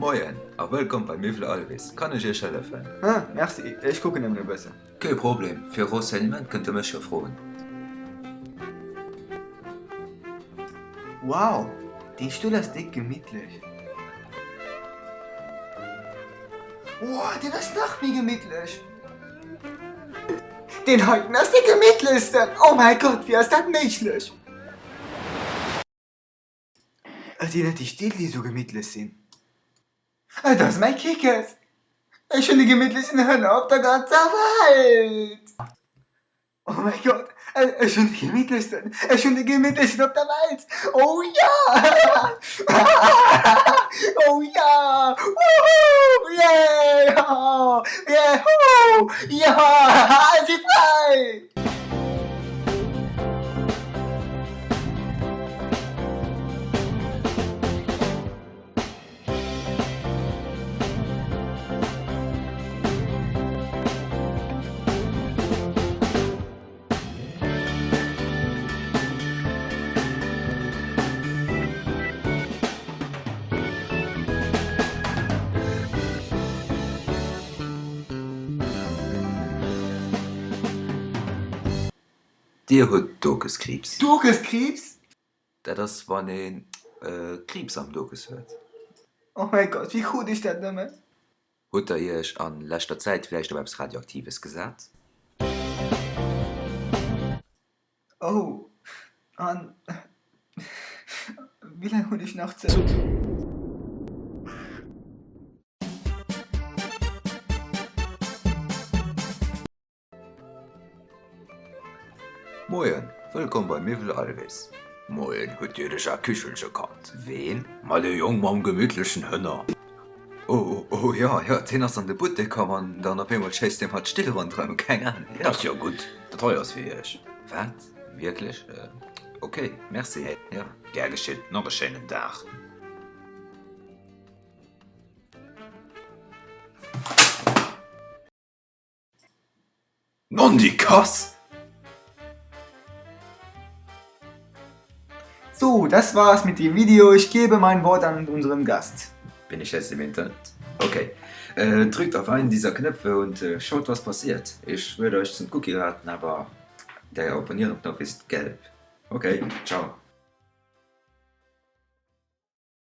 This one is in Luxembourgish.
Moien a wëllkomm bei Miwwel Alvis. Kann ech Iech hëllefen? Ah, merci, ech kucken nëmmen e bëssen. Kee Problem, fir Renseignement kënnt der mech jo froen. Wow, deen Stull ass déck gemittlech. Wow, deen ass nach méi gemittlech. Deen heiten ass dee gemittlechsten! Oh mäi Gott, wéi ass dat méiglech? Et sinn net déi Still, déi esou gemittlech sinn. Et ass mäi Kickes! Ech hunn de gemittlechsten Hënner op der ganzer Welt! Oh mäi Gott, ech hunn de gemittlechsten, ech hunn de gemittlechsten op der Welt! Oh ja! Oh ja! Wouhou! Yeah! Oh! Yeah! Hoo! Ja! Ech si fräi! Dir hutt Dokeskriibs. Dokeskriibs? Dat ass wann ee Kriibs am Dokes huet. Oh mäi Gott, wéi krut ech dat nëmmen? Hutt der iech a leschter Zäit vläicht op eppes Radioaktives gesat? Oh, an wéi laang hunn ech nach ze. Moien, wëllkomm bei Miwwel Alvis. Moien, hutt Dir de Jacques Kichelche kannt? Ween? Ma de Jong mam gemittlechen Hënner. Oh, oh jo, jo, deen ass an de Buttek komm an dann op eemol schéisst hie mat Still ronderëm, keng Ahnung, jo. Dat ass jo gutt, dat hei ass fir Iech. Wat? Wierklech? Ok, merci, jo. Gär geschitt, nach e schéinen Dag. Nondikass! So, das war's mit dem Video. Ich gebe mein Wort an unseren Gast. Bin ich jetzt im Internet? Okay. Äh, drückt auf einen dieser Knöpfe und äh, schaut, was passiert. Ich würde euch zum Cookie raten, aber der Abonnieren-Knopf ist gelb. Okay, ciao.